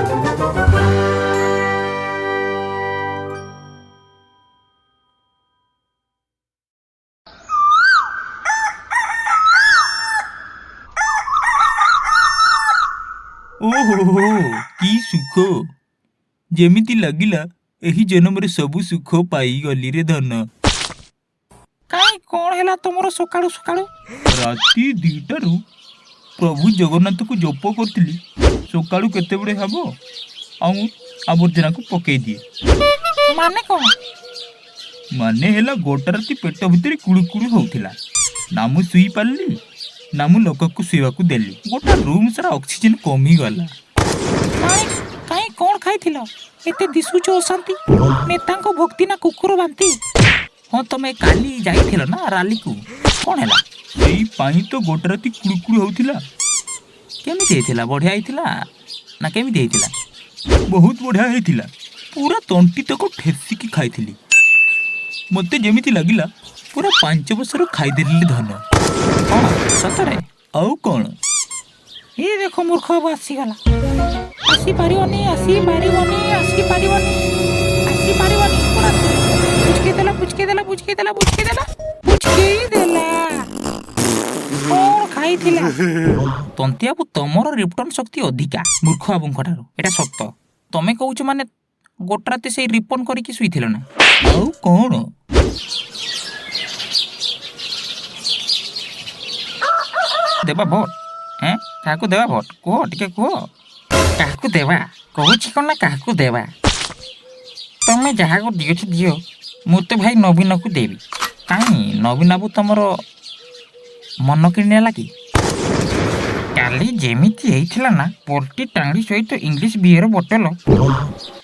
ଓହୋ, କି ସୁଖ! ଯେମିତି ଲାଗିଲା ଏହି ଜନ୍ମରେ ସବୁ ସୁଖ ପାଇଗଲିରେ ଧନ। କାଇଁ, କଣ ହେଲା ତମର ସକାଳୁ ସକାଳୁ? ରାତି 2ଟାରୁ ପ୍ରଭୁ ଜଗନ୍ନାଥକୁ ଜପ କରିଥିଲି। ସକାଳୁ କେତେବେଳେ ହେବ ଆଉ ଆବର୍ଜନାକୁ ପକେଇ ଦିଏ। ମାନେ କଣ? ମାନେ ହେଲା, ଗୋଟା ରାତି ପେଟ ଭିତରେ କୁଳୁ କୁଳୁ ହଉଥିଲା। ନା ମୁଁ ଶୋଇପାରିଲି, ନା ମୁଁ ଲୋକକୁ ଶୋଇବାକୁ ଦେଲି। ଗୋଟା ରୁମ୍ ସାରା ଅକ୍ସିଜେନ କମିଗଲା। କାଇଁ କାଇଁ, କଣ ଖାଇଥିଲ ଏତେ ଦିଶୁଛ ଅଶାନ୍ତି? ନେତାଙ୍କ ଭକ୍ତି ନା କୁକୁର ବାନ୍ତି? ହଁ, ତମେ କାଲି ଯାଇଥିଲ ନା ରାଲିକୁ? କଣ ହେଲା? ସେଇ ପାଇଁ ତ ଗୋଟା ରାତି କୁଳୁ କୁଳୁ ହଉଥିଲା। କେମିତି ହେଇଥିଲା? ବଢିଆ ହେଇଥିଲା ନା କେମିତି ହେଇଥିଲା? ବହୁତ ବଢିଆ ହେଇଥିଲା। ପୁରା ତଣ୍ଟି ତକ ଠେସିକି ଖାଇଥିଲି। ମତେ ଯେମିତି ଲାଗିଲା ପୁରା 5 ବର୍ଷର ଖାଇଦେଲି ଧନ। କଣ, ସତରେ? ଆଉ କଣ? ଏ ଦେଖ, ମୂର୍ଖ ବାବୁ ଆସିଗଲା। ଆସିପାରିବନି, ଆସିପାରିବନି, ଆସିପାରିବନି, ଆସିପାରିବନି। ପୁରା ପୁଚକେଇ ଦେଲା, ପୁଚକେଇ ଦେଲା, ପୁଚକେଇ ଦେଲା, ପୁଚକେଇ ଦେଲା, ପୁଚକେଇ ଦେଲା। କଣ ଖାଇଥିଲା? ତନ୍ତିଆବୁ, ତମର ରିପ୍ଟନ ଶକ୍ତି ଅଧିକା ମୂର୍ଖ ବାବୁଙ୍କ ଠାରୁ, ଏଇଟା ସତ। ତମେ କହୁଛ ମାନେ ଗୋଟା ରାତି ସେଇ ରିପନ କରିକି ଶୋଇଥିଲ ନା? ଆଉ କଣ? ଦେବା ଭୋଟ? ହେଁ, କାହାକୁ ଦେବା ଭୋଟ? କୁହ ଟିକେ, କୁହ କାହାକୁ ଦେବା। କହୁଛି କଣ ନା, କାହାକୁ ଦେବା? ତମେ ଯାହାକୁ ଦିଅଛ ଦିଅ, ମୁଁ ତ ଭାଇ ନବୀନକୁ ଦେବି। କାଇଁ, ନବୀନ ବାବୁ ତମର ମନ କିଣି ନେଲା କି? କାଲି ଯେମିତି ହେଇଥିଲା ନା, ପଲ୍ଟି ଟାଙ୍ଗଡ଼ି ସହିତ ଇଂଲିଶ ବିୟର ବୋଟଲ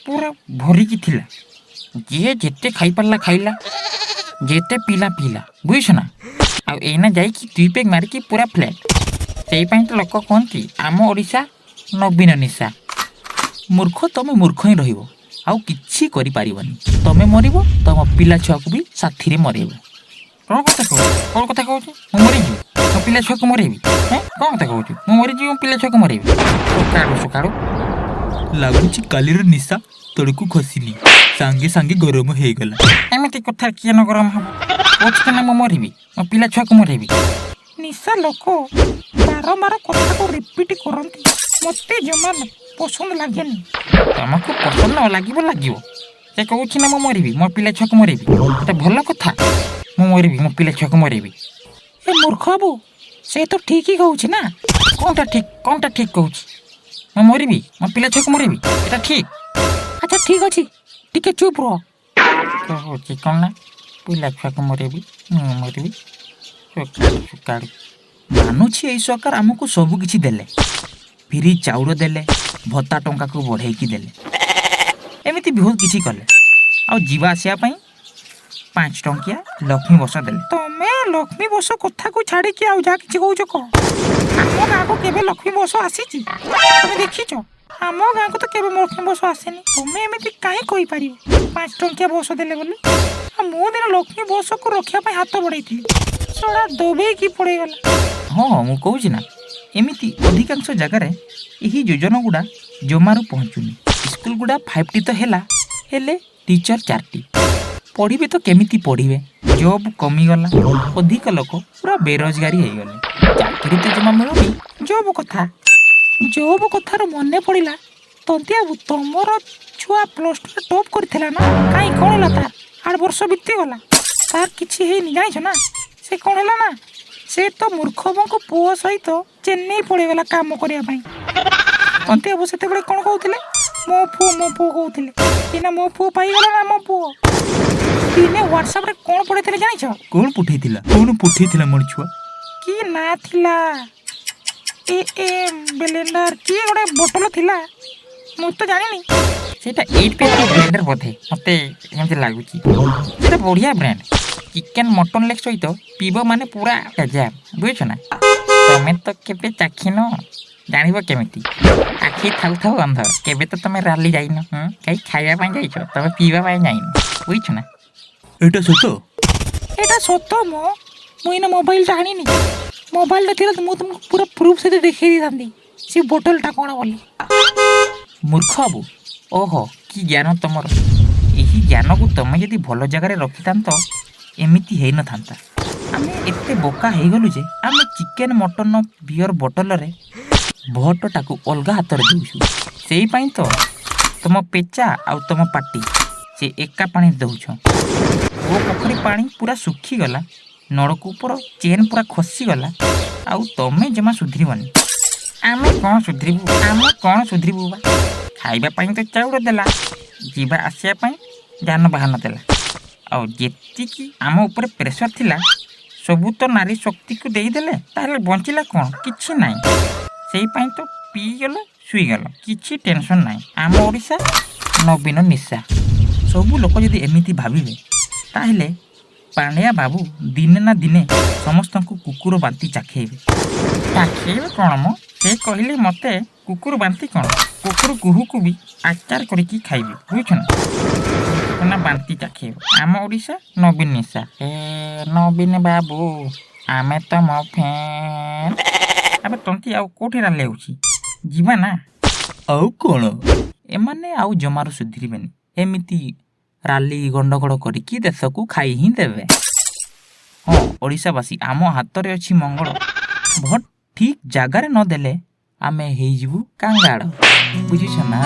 ପୁରା ଭରିକି ଥିଲା। ଯିଏ ଯେତେ ଖାଇପାରିଲା ଖାଇଲା, ଯେତେ ପିଲା ପିଲା, ବୁଝୁଛ ନା? ଆଉ ଏଇନା ଯାଇକି ଦୁଇ ପେକ୍ ମାରିକି ପୁରା ଫ୍ଲାଟ୍। ସେଇ ପାଇଁ ତ ଲୋକ କୁହନ୍ତି ଆମ ଓଡ଼ିଶା ନବୀନ ନିଶା। ମୂର୍ଖ, ତମେ ମୂର୍ଖ ହିଁ ରହିବ, ଆଉ କିଛି କରିପାରିବନି। ତମେ ମରିବ, ତମ ପିଲା ଛୁଆକୁ ବି ସାଥିରେ ମରେଇବ। କ'ଣ କଥା କହୁଛୁ? କ'ଣ କଥା କହୁଛୁ? ମୁଁ ମରିଯିବି, ମୋ ପିଲା ଛୁଆକୁ ମରେଇବି? ହେଁ, କ'ଣ କଥା କହୁଛୁ? ମୁଁ ମରିଯିବି, ମୋ ପିଲା ଛୁଆକୁ ମରେଇବି? ସକାଳୁ ସକାଳୁ। ଲାଗୁଛି କାଲିର ନିଶା ତଳକୁ ଖସିନି, ସାଙ୍ଗେ ସାଙ୍ଗେ ଗରମ ହେଇଗଲା। ଏମିତି କଥା କିଏ ନ ଗରମ ହବ? କହୁଛି କି ନା, ମୁଁ ମରିବି, ମୋ ପିଲା ଛୁଆକୁ ମରେଇବି। ନିଶା ଲୋକ ବାରମ୍ବାର କଥାକୁ ରିପିଟ୍ କରନ୍ତି, ମତେ ଜମା ପସନ୍ଦ ଲାଗେନି। ତମକୁ ପସନ୍ଦ ନ ଲାଗିବ ଲାଗିବ, ସେ କହୁଛି ନା ମୁଁ ମରିବି, ମୋ ପିଲା ଛୁଆକୁ ମରେଇବି। ଏଟା ଭଲ କଥା? ମୁଁ ମରିବି, ମୋ ପିଲା ଛୁଆକୁ ମରେଇବି। ଏ ମୂର୍ଖ ବାବୁ, ସେ ତ ଠିକ ହିଁ କହୁଛି ନା? କ'ଣଟା ଠିକ? କ'ଣଟା ଠିକ କହୁଛି? ମୁଁ ମରିବି, ମୋ ପିଲା ଛୁଆକୁ ମରେଇବି, ଏଟା ଠିକ? ଆଚ୍ଛା, ଠିକ ଅଛି, ଟିକେ ଚୁପ୍ ରୁହ। କହୁଛି କ'ଣ ନା, ପିଲା ଛୁଆକୁ ମରେଇବି, ମୁଁ ମରିବି। ସକାଳୁ ସକାଳୁ। ମାନୁଛି, ଏଇ ସରକାର ଆମକୁ ସବୁ କିଛି ଦେଲେ। ଫ୍ରି ଚାଉଳ ଦେଲେ, ଭତ୍ତା ଟଙ୍କାକୁ ବଢ଼େଇକି ଦେଲେ, ଏମିତି ବହୁତ କିଛି କଲେ। ଆଉ ଯିବା ଆସିବା ପାଇଁ 5 ଟଙ୍କିଆ ଲକ୍ଷ୍ମୀ ବସ ଦେଲେ। ତମେ ଲକ୍ଷ୍ମୀ ବସ କଥାକୁ ଛାଡ଼ିକି ଆଉ ଯାହା କିଛି କହୁଛ କହ, ଆମ ଗାଁକୁ କେବେ ଲକ୍ଷ୍ମୀ ବସ ଆସିଛି ତମେ ଦେଖିଛ? ଆମ ଗାଁକୁ ତ କେବେ ଲକ୍ଷ୍ମୀ ବସ ଆସିନି। ତମେ ଏମିତି କାହିଁ କହିପାରିବ 5 ଟଙ୍କିଆ ବସ ଦେଲେ ବୋଲି? ଆଉ ମୁଁ ଦିନ ଲକ୍ଷ୍ମୀ ବସକୁ ରଖିବା ପାଇଁ ହାତ ବଢ଼େଇଥିଲି, ଶଳା ଦବେଇକି ପଳେଇଗଲା। ହଁ, ମୁଁ କହୁଛି ନା, ଏମିତି ଅଧିକାଂଶ ଜାଗାରେ ଏହି ଯୋଜନା ଗୁଡ଼ା ଜମାରୁ ପହଞ୍ଚୁନି। ସ୍କୁଲ ଗୁଡ଼ା 5ଟି ତ ହେଲା, ହେଲେ ଟିଚର 4ଟି। ପଢ଼ିବେ ତ କେମିତି ପଢ଼ିବେ? ଜବ୍ କମିଗଲା, ଅଧିକ ଲୋକ ପୁରା ବେରୋଜଗାରୀ ହେଇଗଲେ, ଚାକିରି ତ ଜମା ମିଳୁନି। ଜବ୍ କଥା, ଜବ୍ କଥାରୁ ମନେ ପଡ଼ିଲା, ତନ୍ତିଆବୁ, ତମର ଛୁଆ ପ୍ଲସ୍ ଟୁରେ ଟପ୍ କରିଥିଲା ନା? କାଇଁ, କ'ଣ ହେଲା ତାର? 8 ବର୍ଷ ବିତିଗଲା, ତାର କିଛି ହେଇନି, ଜାଣିଛ ନା? ସେ କ'ଣ ହେଲା ନା, ସେ ତ ମୂର୍ଖବାବୁଙ୍କ ପୁଅ ସହିତ ଚେନ୍ନାଇ ପଳେଇଗଲା କାମ କରିବା ପାଇଁ। ତନ୍ତିଆବୁ ସେତେବେଳେ କ'ଣ କହୁଥିଲେ? ମୋ ପୁଅ, ମୋ ପୁଅ କହୁଥିଲେ। ଏଇନା ମୋ ପୁଅ ପାଇଗଲା ନା? ମୋ ପୁଅ ଦିନେ ହ୍ୱାଟ୍ସଆପ୍ରେ କ'ଣ ପଠେଇଥିଲେ ଜାଣିଛ? କଣ ପଠେଇଥିଲା? କଣ ପଠେଇଥିଲା ମୋର ଛୁଆ? କି ନାଁ ଥିଲା, ଏ ଏ ବ୍ଲେଣ୍ଡର କି ଗୋଟେ ବୋଟଲ ଥିଲା, ମୁଁ ତ ଜାଣିନି। ସେଇଟା 8 ପେକ୍ ବ୍ଲେଣ୍ଡର ବୋଧେ, ମୋତେ ଏମିତି ଲାଗୁଛି। ସେଇଟା ବଢ଼ିଆ ବ୍ରାଣ୍ଡ। ଚିକେନ୍ ମଟନ୍ ଲେଗ୍ ସହିତ ପିଇବ ମାନେ ପୁରା ଗଜବ, ବୁଝୁଛ ନା? ତମେ ତ କେବେ ଚାଖିନ, ଜାଣିବ କେମିତି? ଆଖି ଥାଉ ଥାଉ ଅନ୍ଧ। କେବେ ତ ତମେ ରାଲି ଯାଇନ। କାହିଁ ଖାଇବା ପାଇଁ ଯାଇଛ ତମେ, ପିଇବା ପାଇଁ ଯାଇନ, ବୁଝୁଛ ନା? ଏଇଟା ସତ? ଏଇଟା ସତ ମ। ମୁଁ ଏଇନା ମୋବାଇଲଟା ଆଣିନି। ମୋବାଇଲଟା ଥିଲା ତ ମୁଁ ତୁମକୁ ପୁରା ପ୍ରୁଫ୍ ସହିତ ଦେଖେଇ ଦେଇଥାନ୍ତି ସେ ବୋଟଲଟା କ'ଣ ବୋଲି। ମୂର୍ଖ ବାବୁ, ଓହୋ, କି ଜ୍ଞାନ ତମର! ଏହି ଜ୍ଞାନକୁ ତମେ ଯଦି ଭଲ ଜାଗାରେ ରଖିଥାନ୍ତ, ଏମିତି ହେଇନଥାନ୍ତା। ଆମେ ଏତେ ବୋକା ହେଇଗଲୁ ଯେ ଆମେ ଚିକେନ୍, ମଟନ୍, ବିୟର ବୋଟଲରେ ଭୋଟଟାକୁ ଅଲଗା ହାତରେ ଦେଉଛୁ। ସେଇ ପାଇଁ ତ ତମ ପେଚା ଆଉ ତମ ପାଟି ସେ ଏକା ପାଣି ଦେଉଛ। କୂଅ ପୋଖରୀ ପାଣି ପୁରା ଶୁଖିଗଲା, ନଳକୂପର ଚେନ୍ ପୁରା ଖସିଗଲା, ଆଉ ତମେ ଜମା ସୁଧରିବନି। ଆମେ କ'ଣ ସୁଧରିବୁ? ଆମେ କ'ଣ ସୁଧରିବୁ ବା? ଖାଇବା ପାଇଁ ତ ଚାଉଳ ଦେଲା, ଯିବା ଆସିବା ପାଇଁ ଯାନବାହନ ଦେଲା, ଆଉ ଯେତିକି ଆମ ଉପରେ ପ୍ରେସର ଥିଲା ସବୁ ତ ନାରୀ ଶକ୍ତିକୁ ଦେଇଦେଲେ। ତାହେଲେ ବଞ୍ଚିଲା କ'ଣ? କିଛି ନାହିଁ। ସେଇ ପାଇଁ ତ ପିଇଗଲ, ଶୋଇଗଲ, କିଛି ଟେନସନ୍ ନାହିଁ। ଆମ ଓଡ଼ିଶା ନବୀନ ନିଶା। ସବୁ ଲୋକ ଯଦି ଏମିତି ଭାବିବେ, ତାହେଲେ ପାଣ୍ଡିଆ ବାବୁ ଦିନେ ନା ଦିନେ ସମସ୍ତଙ୍କୁ କୁକୁର ବାନ୍ତି ଚାଖେଇବେ। ଚାଖେଇବେ କ'ଣ ମ? ସେ କହିଲେ ମୋତେ କୁକୁର ବାନ୍ତି କ'ଣ, କୁକୁର ଗୁହକୁ ବି ଆଚାର କରିକି ଖାଇବି, ବୁଝୁଛ ନା? ନା ବାନ୍ତି ଚାଖେଇବ। ଆମ ଓଡ଼ିଶା ନବୀନ ନିଶା। ଏ ନବୀନ ବାବୁ, ଆମେ ତମ ଫ୍ୟାନ୍। ଆବେ ତନ୍ତି, ଆଉ କୋଉଠି ରାଲି ହେଉଛି? ଯିବା ନା? ଆଉ କ'ଣ, ଏମାନେ ଆଉ ଜମାରୁ ସୁଧରିବେନି। ଏମିତି ରାଲି ଗଣ୍ଡଗୋଳ କରିକି ଦେଶକୁ ଖାଇ ହିଁ ଦେବେ। ହଁ, ଓଡ଼ିଶାବାସୀ, ଆମ ହାତରେ ଅଛି ମଙ୍ଗଳ। ଭୋଟ ଠିକ୍ ଜାଗାରେ ନଦେଲେ ଆମେ ହେଇଯିବୁ କାଙ୍ଗାଳ, ବୁଝୁଛ ନା?